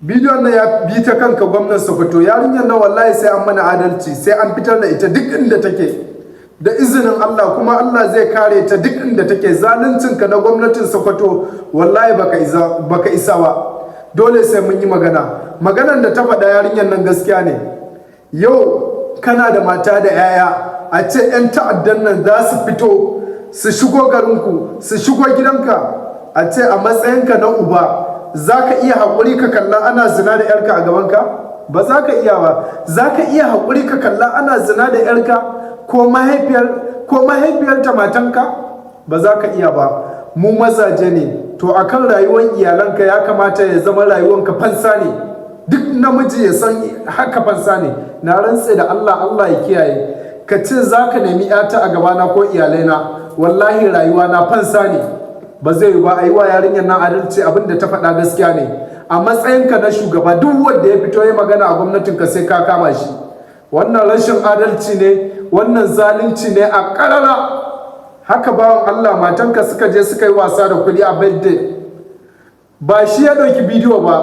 Bidiyon nan ya bi ta kanka, gwamnan Sokoto. Yarinyar nan, wallahi sai an mana adalci, sai an fitar da ita duk inda take da izinin Allah, kuma Allah zai kare ta duk inda take. Zaluncinka na gwamnatin Sokoto, wallahi baka isa ba. Dole sai mun yi magana. Maganan da ta faɗa yarinyar nan gaskiya ne. Yau kana da mata da 'ya'ya, a ce 'yan ta'addan nan za su fito su shigo garinku, su shigo gidanka, a ce a matsayinka na uba za ka iya haƙuri ka kalla ana zina da 'yarka a gabanka? Ba za ka iya ba. Za ka iya haƙuri ka kalla ana zina da 'yarka ko mahaifiyarta matanka? Ba za ka iya ba. Mu mazaje ne. To, akan rayuwar iyalanka ya kamata ya zama rayuwanka fansa ne. Duk namiji ya san haka, fansa ne. Na rantse da Allah, Allah ya kiyaye, ka ce za ka nemi 'yata a gabana ko iyalaina, wallahi rayuwa na fansa ne. Ba zai yi ba. A yi wa yarinyar nan adalci. Abin da ta faɗa gaskiya ne. A matsayinka na shugaba, duk wanda ya fito ya magana a gwamnatinka sai ka kama shi. Wannan rashin adalci ne, wannan zalunci ne a ƙarara. Haka bawan Allah, matanka suka je suka yi wasa da kuɗi a birthday. Ba shi ya ɗauki bidiyo ba,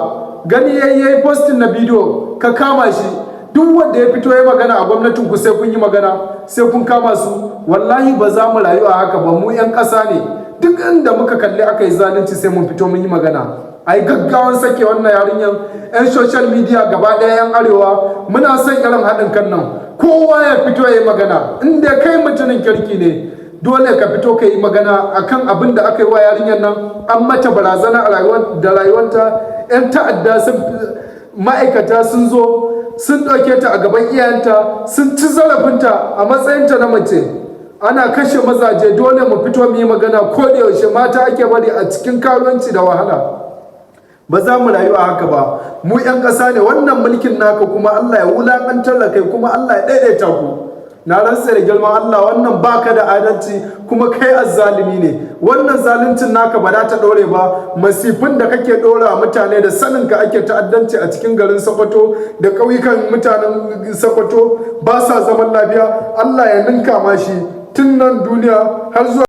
gani ya yi posting na bidiyo, ka kama shi. Duk wanda ya fito ya magana a gwamnatin ku sai kun yi magana, sai kun kama su. Wallahi ba za mu rayu a haka ba. Mu 'yan ƙasa ne. Duk inda muka kalli aka yi zalunci, sai mun fito mun yi magana. Ai gaggawan sake wannan yarinyar. 'Yan social media gaba ɗaya, 'yan Arewa, muna son irin haɗin kan nan. Kowa ya fito ya yi magana. Inda kai mutumin kirki ne, dole ka fito ka yi magana akan abin da aka yi wa yarinyar nan. An mata barazana a rayuwar da rayuwanta. 'Yan ta'adda sun ma'aikata sun zo sun ɗauke ta a gaban iyayenta, sun ci zarafinta a matsayinta na mace. Ana kashe mazaje, dole mu fito mu yi magana. Ko da yaushe mata ake bari a cikin karuwanci da wahala. Ba za mu rayu a haka ba. Mu 'yan ƙasa ne. Wannan mulkin naka kuma, Allah ya wulaƙantar da kai, kuma Allah ya daidaita ku. Na rantsa da girman Allah, wannan baka da adalci, kuma kai azzalimi ne. Wannan zaluncin naka ba za ta ɗore ba. Masifin da kake ɗora mutane, da sanin ka ake ta'addanci a cikin garin Sokoto da ƙauyukan mutanen Sokoto, ba sa zaman lafiya. Allah ya ninka ma shi tun nan duniya har zuwa